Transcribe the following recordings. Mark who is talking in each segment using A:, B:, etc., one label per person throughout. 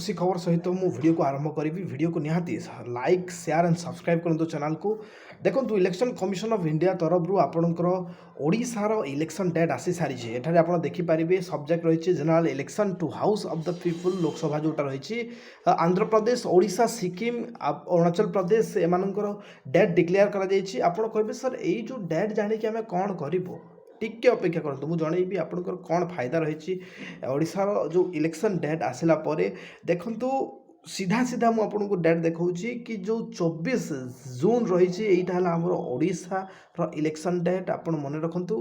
A: ଖୁସି ଖବର ସହିତ ମୁଁ ଭିଡ଼ିଓକୁ ଆରମ୍ଭ କରିବି। ଭିଡ଼ିଓକୁ ନିହାତି ଲାଇକ୍, ସେୟାର ଆଣ୍ଡ ସବସ୍କ୍ରାଇବ୍ କରନ୍ତୁ ଚ୍ୟାନେଲକୁ। ଦେଖନ୍ତୁ, ଇଲେକ୍ସନ୍ କମିଶନ ଅଫ୍ ଇଣ୍ଡିଆ ତରଫରୁ ଆପଣଙ୍କର ଓଡ଼ିଶାର ଇଲେକ୍ସନ୍ ଡେଟ୍ ଆସିସାରିଛି। ଏଠାରେ ଆପଣ ଦେଖିପାରିବେ, ସବଜେକ୍ଟ ରହିଛି "General Election to House of the People", Lok Sabha ଯେଉଁଟା ରହିଛି। ଆନ୍ଧ୍ରପ୍ରଦେଶ, ଓଡ଼ିଶା, ସିକିମ୍, ଅରୁଣାଚଳ ପ୍ରଦେଶ, ଏମାନଙ୍କର ଡେଟ୍ ଡିକ୍ଲେୟାର କରାଯାଇଛି। ଆପଣ କହିବେ, "ସାର୍, ଏଇ ଯେଉଁ ଡେଟ୍ ଜାଣିକି ଆମେ କ'ଣ କରିବୁ?" ଟିକେ ଅପେକ୍ଷା କରନ୍ତୁ, ମୁଁ ଜଣେଇବି ଆପଣଙ୍କର କ'ଣ ଫାଇଦା ରହିଛି ଓଡ଼ିଶାର ଯେଉଁ ଇଲେକ୍ସନ୍ ଡେଟ୍ ଆସିଲା ପରେ। ଦେଖନ୍ତୁ, ସିଧା ସିଧା ମୁଁ ଆପଣଙ୍କୁ ଡେଟ୍ ଦେଖାଉଛି କି ଯେଉଁ 24 ଜୁନ୍ ରହିଛି, ଏଇଟା ହେଲା ଆମର ଓଡ଼ିଶାର ଇଲେକ୍ସନ୍ ଡେଟ୍। ଆପଣ ମନେ ରଖନ୍ତୁ।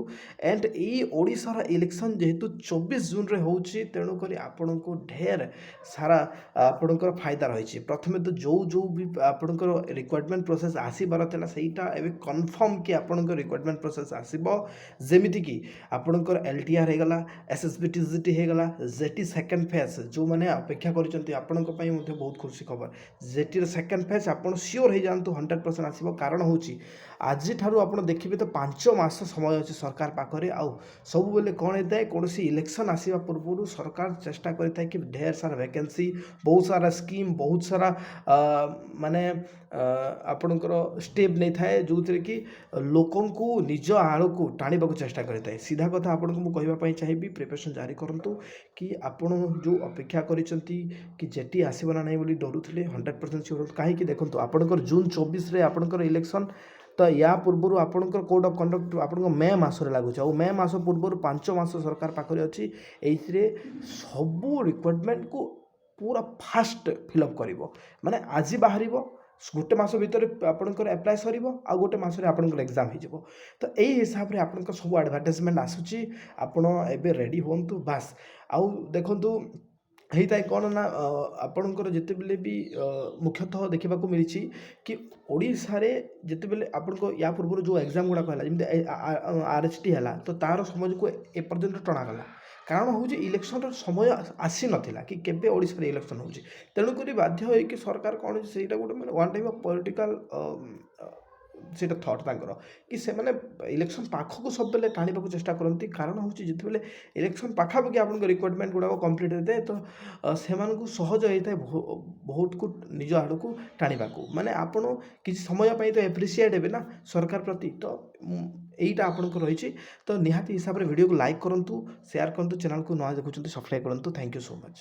A: ଆଣ୍ଡ ଏଇ ଓଡ଼ିଶାର ଇଲେକ୍ସନ୍ ଯେହେତୁ 24 ଜୁନ୍ରେ ହେଉଛି, ତେଣୁକରି ଆପଣଙ୍କୁ ଢେର ସାରା ଆପଣଙ୍କର ଫାଇଦା ରହିଛି। ପ୍ରଥମେ ତ ଯେଉଁ ଯେଉଁ ବି ଆପଣଙ୍କର ରିକ୍ରୁଟମେଣ୍ଟ ପ୍ରୋସେସ୍ ଆସିବାର ଥିଲା, ସେଇଟା ଏବେ କନଫର୍ମ କି ଆପଣଙ୍କ ରିକ୍ରୁଟମେଣ୍ଟ ପ୍ରୋସେସ୍ ଆସିବ। ଯେମିତିକି ଆପଣଙ୍କର LTR ହେଇଗଲା, SSB TGT ହେଇଗଲା, ଜେଟି ସେକେଣ୍ଡ ଫେଜ୍। ଯେଉଁମାନେ ଅପେକ୍ଷା କରିଛନ୍ତି, ଆପଣଙ୍କ ପାଇଁ ମଧ୍ୟ ବହୁତ ଖୁସି ଖବର। ଜେଟିର ସେକେଣ୍ଡ ଫେଜ୍ ଆପଣ ସିଓର ହେଇଯାଆନ୍ତୁ, 100% ଆସିବ। କାରଣ ହେଉଛି, ଆଜିଠାରୁ ଆପଣ ଦେଖିବେ ତ 5 ମାସ ସମୟ ଅଛି ସରକାର ପାଖରେ। ଆଉ ସବୁବେଳେ କ'ଣ ହେଇଥାଏ, କୌଣସି ଇଲେକ୍ସନ୍ ଆସିବା ପୂର୍ବରୁ ସରକାର ଚେଷ୍ଟା କରିଥାଏ କି ଢେର ସାରା ଭ୍ୟାକେନ୍ସି, ବହୁତ ସାରା ସ୍କିମ୍, ବହୁତ ସାରା ମାନେ ଆପଣଙ୍କର ଷ୍ଟେପ୍ ନେଇଥାଏ, ଯେଉଁଥିରେ କି ଲୋକଙ୍କୁ ନିଜ ଆଡ଼କୁ ଟାଣିବାକୁ ଚେଷ୍ଟା କରିଥାଏ। ସିଧା କଥା ଆପଣଙ୍କୁ ମୁଁ କହିବା ପାଇଁ ଚାହିଁବି, ପ୍ରିପାରେସନ୍ ଜାରି କରନ୍ତୁ କି ଆପଣ ଯେଉଁ ଅପେକ୍ଷା କରିଛନ୍ତି କି ଜେଟି ଆସିବ ନା ନାହିଁ ବୋଲି ଡରୁଥିଲେ, 100% ସିଓର। କାହିଁକି ଦେଖନ୍ତୁ, ଆପଣଙ୍କର ଜୁନ୍ 24ରେ ଆପଣଙ୍କର ଇଲେକ୍ସନ୍ ତ ୟା ପୂର୍ବରୁ ଆପଣଙ୍କର କୋଡ଼୍ ଅଫ୍ କଣ୍ଡକ୍ଟ ଆପଣଙ୍କ ମେ ମାସରେ ଲାଗୁଛି। ଆଉ ମେ ମାସ ପୂର୍ବରୁ 5 ମାସ ସରକାର ପାଖରେ ଅଛି। ଏଇଥିରେ ସବୁ ରିକ୍ରୁଟମେଣ୍ଟକୁ ପୁରା ଫାଷ୍ଟ ଫିଲ୍ଅପ୍ କରିବ। ମାନେ ଆଜି ବାହାରିବ, ଗୋଟେ ମାସ ଭିତରେ ଆପଣଙ୍କର ଆପ୍ଲାଏ ସରିବ, ଆଉ ଗୋଟେ ମାସରେ ଆପଣଙ୍କର ଏକ୍ଜାମ୍ ହେଇଯିବ। ତ ଏଇ ହିସାବରେ ଆପଣଙ୍କ ସବୁ ଆଡ଼ଭର୍ଟାଇଜମେଣ୍ଟ ଆସୁଛି। ଆପଣ ଏବେ ରେଡ଼ି ହୁଅନ୍ତୁ ବାସ୍। ଆଉ ଦେଖନ୍ତୁ, ହେଇଥାଏ କ'ଣ ନା ଆପଣଙ୍କର ଯେତେବେଳେ ବି ମୁଖ୍ୟତଃ ଦେଖିବାକୁ ମିଳିଛି କି ଓଡ଼ିଶାରେ ଯେତେବେଳେ ଆପଣଙ୍କ ୟା ପୂର୍ବରୁ ଯେଉଁ ଏକ୍ଜାମ୍ ଗୁଡ଼ାକ ହେଲା, ଯେମିତି RHT ହେଲା, ତ ତା'ର ସମୟକୁ ଏପର୍ଯ୍ୟନ୍ତ ଟଣାଗଲା। କାରଣ ହେଉଛି, ଇଲେକ୍ସନ୍ର ସମୟ ଆସିନଥିଲା କି କେବେ ଓଡ଼ିଶାରେ ଇଲେକ୍ସନ୍ ହେଉଛି। ତେଣୁକରି ବାଧ୍ୟ ହୋଇକି ସରକାର କ'ଣ ହେଇଛି, ସେଇଟା ଗୋଟେ ମାନେ ୱାନ୍ ଟାଇପ୍ ଅଫ୍ ପଲିଟିକାଲ୍ ସେଇଟା ଥଟ୍ ତାଙ୍କର କି ସେମାନେ ଇଲେକ୍ସନ୍ ପାଖକୁ ସବୁବେଳେ ଟାଣିବାକୁ ଚେଷ୍ଟା କରନ୍ତି। କାରଣ ହେଉଛି, ଯେତେବେଳେ ଇଲେକ୍ସନ୍ ପାଖାପାଖି ଆପଣଙ୍କ ରିକ୍ରୁଟମେଣ୍ଟ ଗୁଡ଼ାକ କମ୍ପ୍ଲିଟ୍ ହେଇଥାଏ, ତ ସେମାନଙ୍କୁ ସହଜ ହେଇଥାଏ ଭୋଟକୁ ନିଜ ଆଡ଼କୁ ଟାଣିବାକୁ। ମାନେ ଆପଣ କିଛି ସମୟ ପାଇଁ ତ ଏପ୍ରିସିଏଟ୍ ହେବେ ନା ସରକାର ପ୍ରତି। ତ ଏଇଟା ଆପଣଙ୍କର ରହିଛି। ତ ନିହାତି ହିସାବରେ ଭିଡ଼ିଓକୁ ଲାଇକ୍ କରନ୍ତୁ, ସେୟାର କରନ୍ତୁ, ଚ୍ୟାନେଲକୁ ନୂଆ ଦେଖୁଛନ୍ତି ସବସ୍କ୍ରାଇବ୍ କରନ୍ତୁ। Thank you so much.